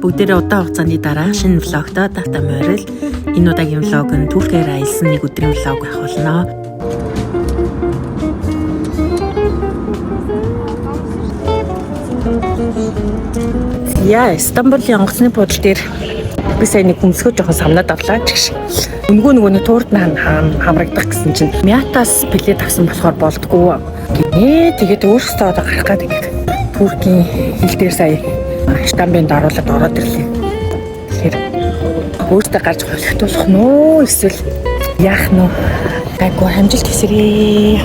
Бүгдээрээ удаан хугацааны дараа шинэ vlog той тавтай морил. Энэ удаагийн vlog нь Туркээр аялсан нэг өдрийн vlog байх болно. Яа, Стамбулын онгоцны буудлын дээр би сая нэг хөмсгөө жоохон самнаад авлаа ч гэж. Өнгөө нөгөө нэг туурд нь хамрагдах гэсэн чинь Мятас билет авсан болохоор болдгоо гинэ. Тэгээд өөрөөсөө одоо гарах гэдэг ингээд Туркийн хил дээр сая штамбын даруулаад ороод ирлээ. Тэгэхээр өөртөө гарч холигдуулах нь уу эсвэл яах нь уу? Гайгүй амжилт хүсэрээ.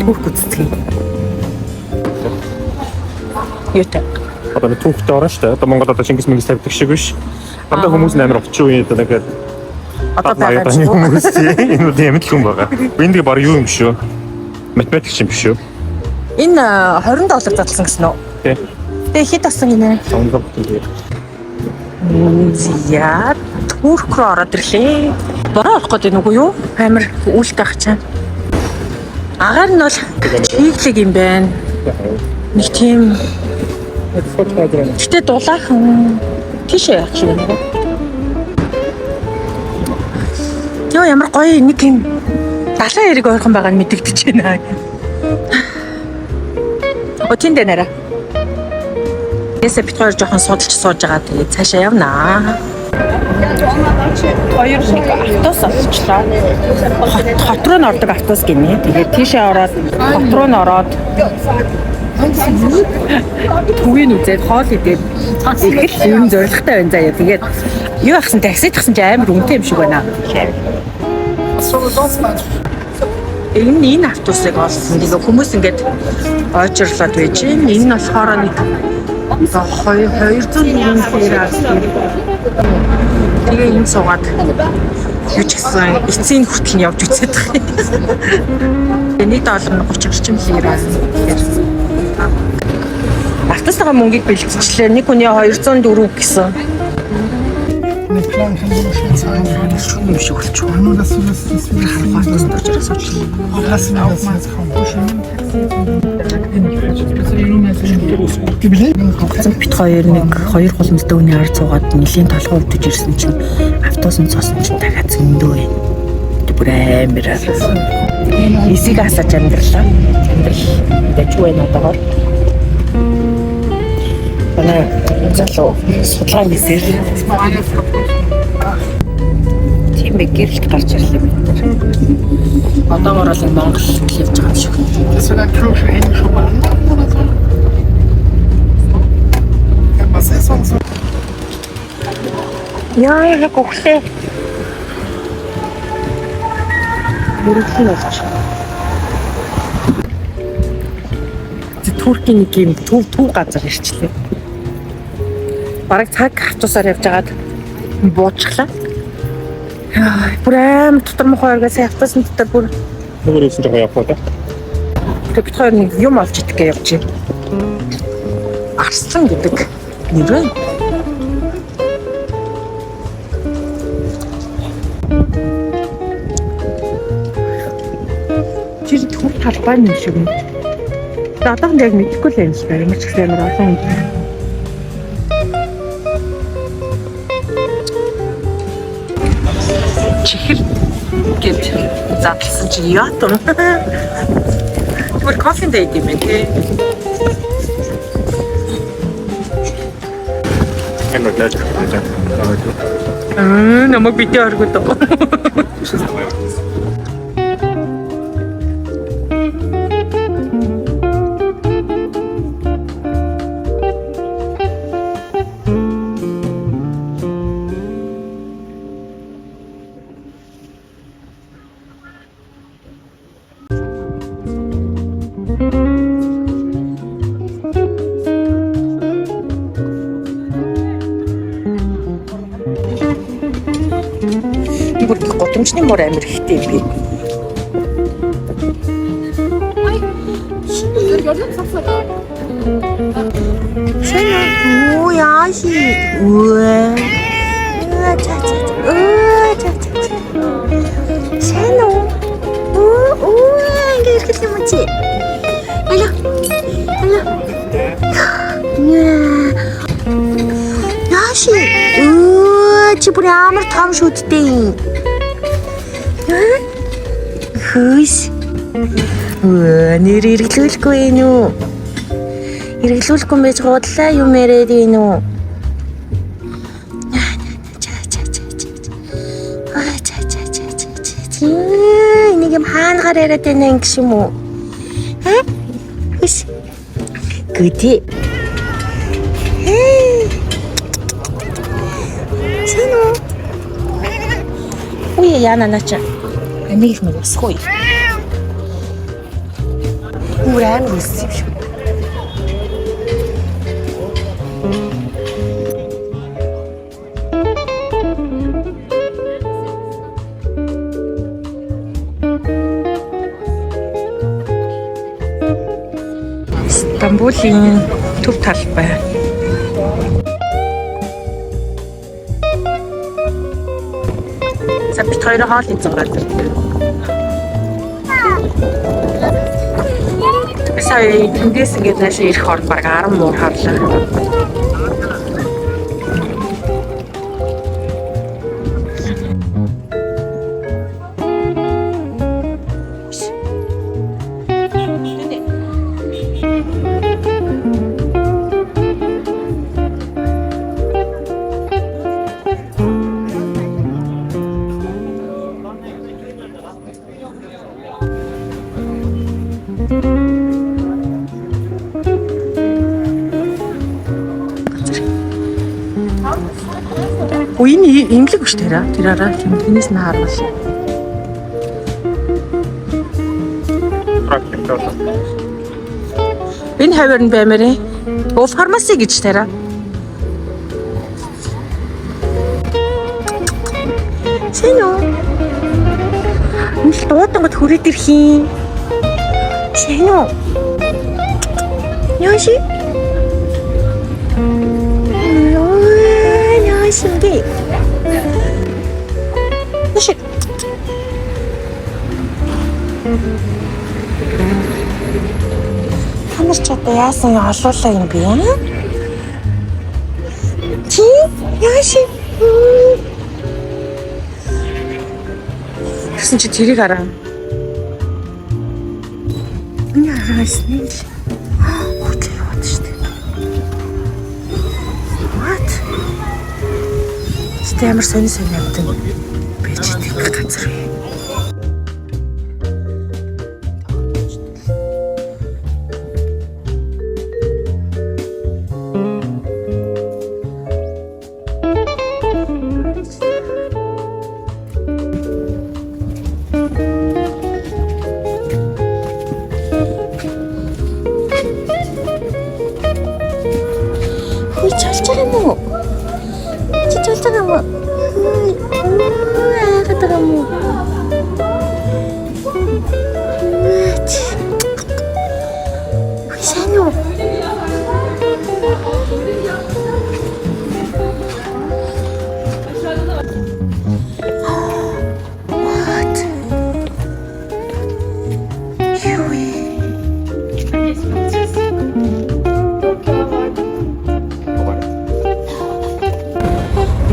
Турк үзцгээе. Юутай? Одоо нэг түүхтэй орно шүү дээ. Одоо Монгол одоо Чингис Мэнгис тавьдаг шиг биш. Дандаа хүмүүс нь амар 30 үеийн одоо нэг Одоо байгаа байгаа юм. хүмүүс тийм. Энэ бол юм л хүн байгаа. Энд тэгээ баг юу юм биш үү? Математик юм биш үү? Энэ 20 доллар задлсан гэсэн үү? Тий. Тэгээ хэд болсон гинэ? 500 тийм. За, Турк руу ороод ирлээ. Бороо орох гэдэг нүгүү юу? Амар үйлтэй ах чам. Агаар нь бол чиглэг юм байна. Нэг тийм Гэтэ дулаахан тийшээ явах шиг байна. Йоо, ямар гоё нэг юм далайн эрэг ойрхон байгаа нь мэдэгдэж байна. О, тэнд нэрэ. Тэсэ бит хоёр жоохон судалж сууж байгаа. Тэгээд цаашаа явнаа. Хоёр нэг автобус олчлоо. Хот руу н ордог автобус гинэ. Тэгээд тийшээ ороод хот руу н ороод төвийн үзээд хоол идээд их л юм зоригтой байна заяа. Тэгээд юу ахсан такси тахсан чи амар үнэтэй юм шиг байна. Энэ автобусыг олсон. Тэгээ хүмүүс ингээд ойжрлоод байж байна. Энэ нь болохоор нэг 204 лира. Тэгээ энэ суугаад юу ч гэсэн эцсийн хүртэл нь явж үзээд байгаа юм. Тэгээ 1 доллар нь 30 орчим лира. Тэгэхээр автобусныхаа мөнгийг бэлтжлээ. Нэг хүний 204 гэсэн. Mit Plan kann so schnell sein. Шүн юм шиг болчих. Nur, dass du das, das wir das Автобус дөрж асуудал. Lassen wir das jetzt kaum. Бит хоёр нэг хоёр гулмзтай үний ард суугаад нэлийн толгой өвдөж ирсэн чинь автобусын цосон чинь дахиад зөндөө байна. Тэг бүр амар. Эсийг асааж амьдралаа. Амьдрал дажгүй байна одоогоор. Манай залуу судалгаа хийсээр. Тийм бэ, гэрэлт гарч ирлээ бид нар. Одоогоор бол энэ Монгол явж байгаа юм шиг. Dass wir dann türkische Hände schon mal anmachen oder so? Ja, was ist sonst so? Яа, яг өглөө. Мөрөглөн болж. Туркийн нэг юм төв газар ирчлээ. Бараг цаг автобусаар явж байгаад буучглаа. Яа, бүр аим дотор мохоо оргоо сая автобусын дотор бүр Нөгөө юусэн жоохон явах уу та? тэг бит хоёр нэг юм олж идэх гэж явж байна. Арслан гэдэг нэр байна. Тэр төв талбай юм шиг юм. Тэгээ одоохонд яг мэдэхгүй л юм л да. Ямар ч гэсэн амар олон юм. Чихэр гэж задлсан чинь яатан. Тэгвэл кофенд байд юм байна тий. Энэ нэг л яаж. Аа, намайг битээ оргод. Бүр гудамжны мөр амир ихтэй юм би. Сайн уу? Яа хи. Үе. Үе ча ча. Үе ча ча. Сайн уу? Үе үе ингэ ирэх юм чи. Алло. Алло. Яа. Яаши. Өө, чи бүр ямар том шүдтэй юм. Хөөс. Өө, нэр эргэлүүлэхгүй юм уу? Эргэлүүлэхгүй байж гудлаа юм яриад юм уу? Ча ча ча ча. Аа ча ча ча ча ча. Энийг юм хаангаар яриад байна юм гэх юм уу? Ха? Хөөс. Гүдэ. Сайн уу? Үе яана нача. Амиг л нэг усгүй. Үр амар өссөн юм шиг. Стамбулын төв талбай. За бид хоёроо хоол идсэн газар. Би сая тэндээс ингээд наашаа ирэх орон баг 10 муур харлаа. Өө энэ имлэг биш тэр аа. Тэр араа тэрнээс нь харуул. Практик болоо. Энэ хавар нь баймаар ээ. Өө фармаси гэж тараа. Сайн уу? Ингээл дуудангууд хүрээд ирэх юм. Сайн уу? Яаши? Ой, яаши гэ. Яши. Та нар ч одоо яасан олуулаа юм бэ? Аа? Чи яаши? Тэгсэн чи тэрийг хараа. Энэ араас нэг л хөтлөө яваад шүү дээ. What? Гэтэ ямар сони сони амтан байж идэг газар вэ? Хүй чалж байгаа юм уу? Чи чалж байгаа юм уу? Хүй, айгаад байгаа юм уу? Хүй, чи. Хүй, сайн уу? What? Юу вэ?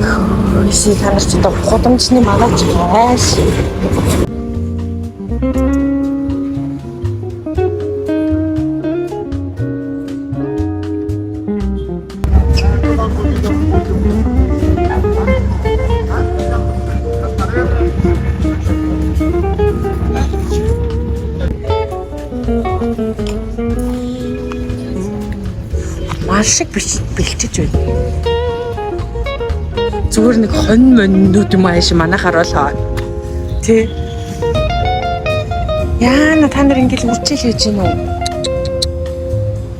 Хөөсий та нар ч одоо гудамжны магаач байш. Мал шиг бэлчиж байна. Зүгээр нэг хонь моннууд юм ааш манайхаар бол хаа. Тэ. Яана та нар ингээл үрчил хийж гин үү?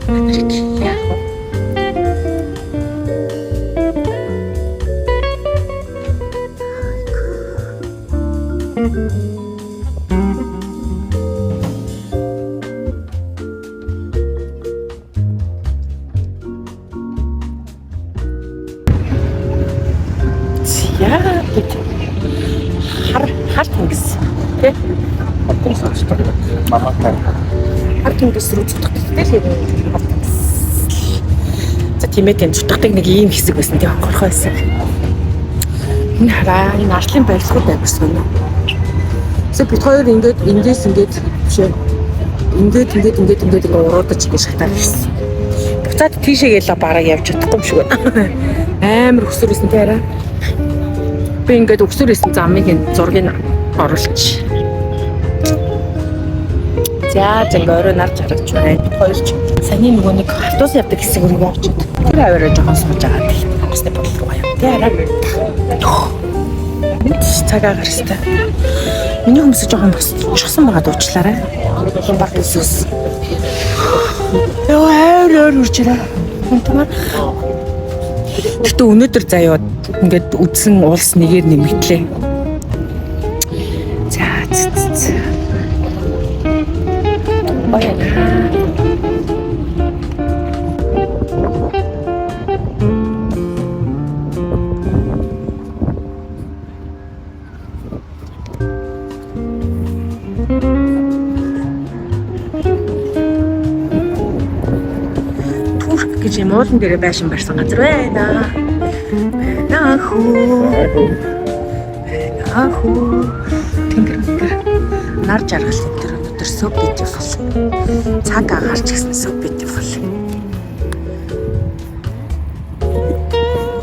Та нарыг яах вэ? Яа бид хар хар тэнгис тий Хотын сонсдог. Маматай. Хар тэнгис рүү зүтгэх хэрэгтэй л юм хар тэнгис. За Тийм ээ, тийм цутгадаг нэг ийм хэсэг байсан, тийм горхоо хэсэг. Энэ хараа, энэ артлын барилгууд амар сонь. Эсвэл бид хоёр ингээд эндээс ингээд биш ээ. Ингээд ингээд ингээд ингээд ингээд уруудаж ингээд шатаар ирсэн. Буцаад тийшээ гэлээ бараг явж чадахгүй юм шиг байна. Амар өсөр өсөн тий арай. Би ингээд өсөр өсөн замыг энэ зургийг оруулчих. За зинг орой нар жаргаж байна. Бид хоёр ч саяны нөгөө нэг автобус явдаг хэсэг рүү очиод тэр аваараа жоохон сууж агаад онгоцны бодол руу яв. Тий арай. Энд цагаа гарстай. Миний хүмүүс жоохон босчихсон байгаа дуучлаарай. Баг өсөс. Йоо, ойр ойр үрж ирээ. Унтмаар. Гэтэ өнөөдөр заяа ингээд үдсэн уулс нэгээр нэмэгдлээ. За за за. Баяа. Турк гэж юм уулан дээрээ байшин барьсан газар байна. Байна хүү. Байна хүү. Тэнгэр мэнгэр нар жаргал энэ төр өнөөдөр so beautiful. Цаг агаар ч гэсэн so beautiful.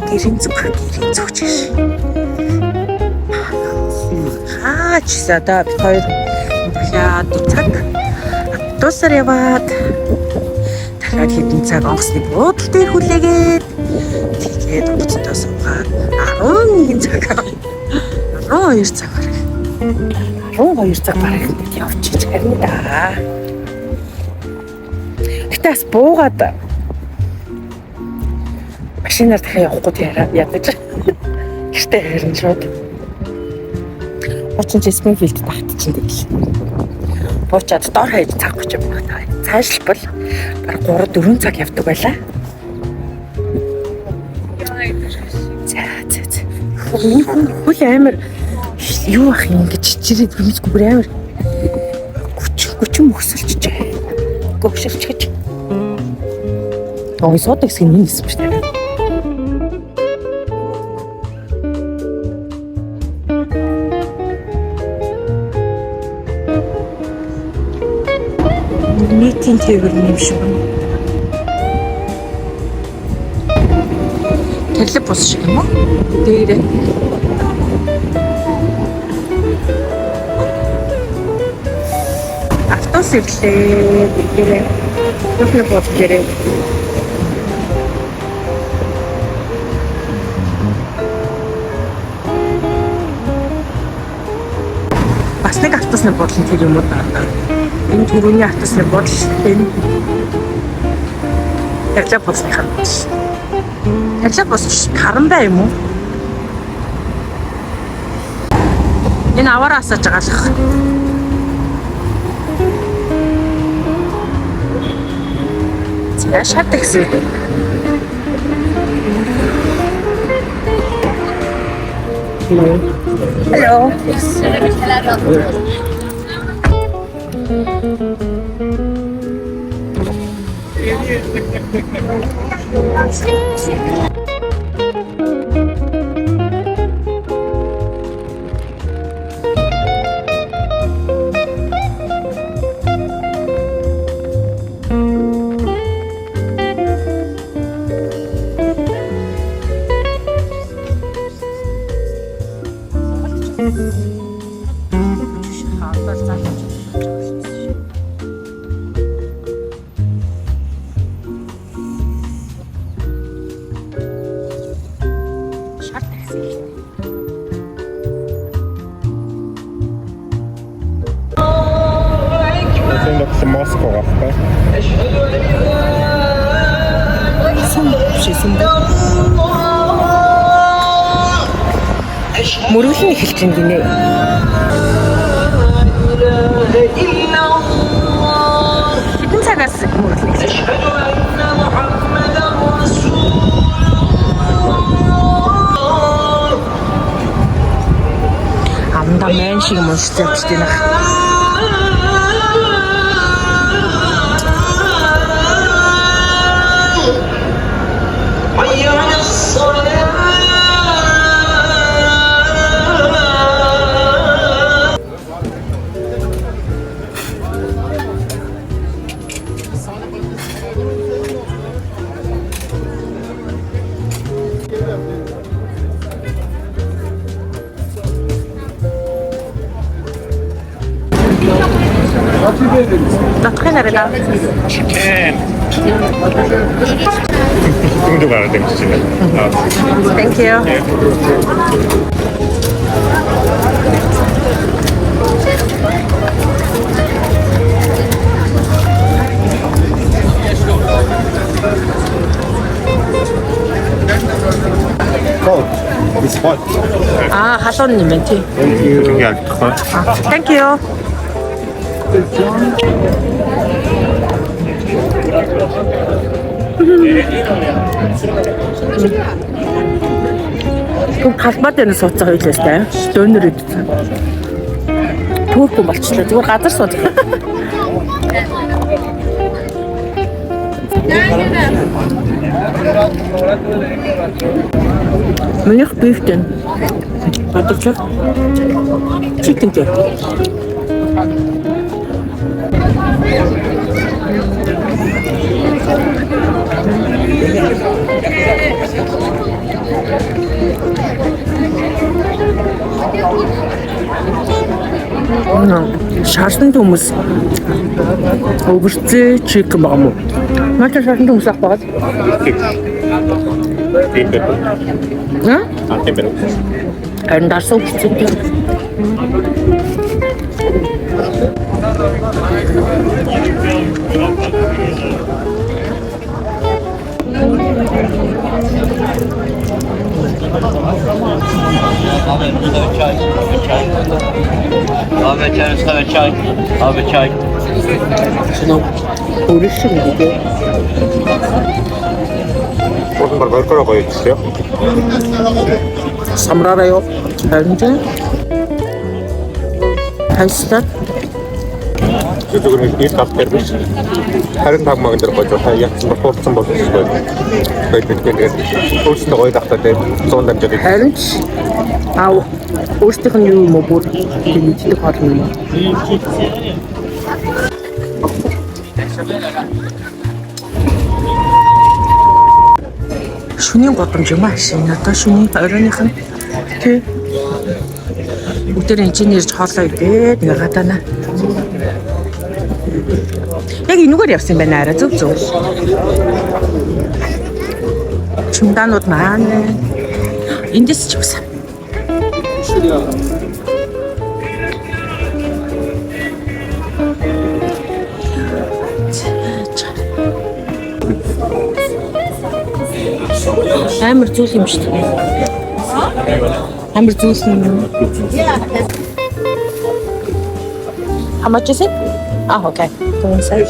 Гэрийн зүг, гэрийн зүг ч гэж. Хаач одоо бид хоёр бухаад цаг автобусаар яваад дахиад хэдэн цаг онгоцны буудал дээр хүлээгээд тэгээд онгоцондоо суугаад 11 цаг, 12 цаг бараг, 12 цаг бараг ингэж явчих харин да. Гэтэ бас буугаад машинаар дахиад явахгүй тий арай ядаж. Гэртээ харин шууд. Очин чи Springfield тахт чинь тэгэл. Буучаад дор хаяж цаг 30 минут. Цаашлбал бараг 3 4 цаг явдаг байлаа. За за за. Миний хүн хөл амар юу ах юм ингэж чичирээд мэдгүй бүр амар 30 30 мөксөлчжээ. Гөгшөлчгэж. Ой, суудаг хэсэг нь энэ хэсэг биш үү? Нийтийн тээвэр юм шиг байна. Тэрлэг бус шиг юм уу? Дээрээ. Автобус ирлээ. Дээрээ. Юхны бод дээрээ. Бас нэг автобусны буудлын тэр юм уу даа. Энэ түрүүний автобусны буудал, энэ Тарилга бусных нь буудал. Тарилга бус тарамбай юм уу? Энэ аваараа асааж байгаа л. За, шар такси. Hello. Шар такси. Энэ бол Москва байхгүй. Сүм биш сүм. Мөргөл нь эхэлж байна гинэ. Хэдэн цагаас мөргөл эхэлж байна? Амда мэн шиг юм уншиж явж байна. Дотхын арай. Chicken. Түмдэг гараад юм чинь. Thank you. Cold. It's hot. Аа, халуун юм байна тий. Ингээ алдахгүй. Thank you. Гүн калбаа дээр нь сууцсан хоёулаастай. Дөнөр идсэн. Түүхгүй болчлоо. Зүгээр газар сууц. Минийх бифтэн. Бадагч. Chicken дээр. Шарсан хүмүүс өгөрцөө chicken байгаа мó. Наач шарсан хүмүүс ах байгаа. Тийм байх. Аа? Аа, тийм байх. Харин дарсан өгөрцөөтэй. Abi bir çay, bir çay. Abi çay, çay. Abi çay. Өрөх шиг юм дээ. Уул нь горкороо гоё идчихлээ. Самраараа юу? Харин тийм. Таньслаад Зүгээр нэг нэг тал дээр биш. 25 манган дээр гоё та ягцсан бол хурцсан бол гоё. Гоё тэгээд өөрсдөө гоё дахтаа дээр 100 дамжаад харин ч аа өөрсдийнх нь юу юм уу бүр тийм мэддэг хоол юм уу? Шүнийн гудамж юм ааш. Энэ одоо шүний оройных нь тий. Бүгдээр энэ чинь ирж хоолоо идээд ингээ гадаана. Яг энүүгээр явсан юм байна арай зөв зөв. Чимдаанууд маань эндээс ч явсан. Амар зүйл юм шүү дээ. Амар зүйл юм. How much is it? Ah, okay. Go inside.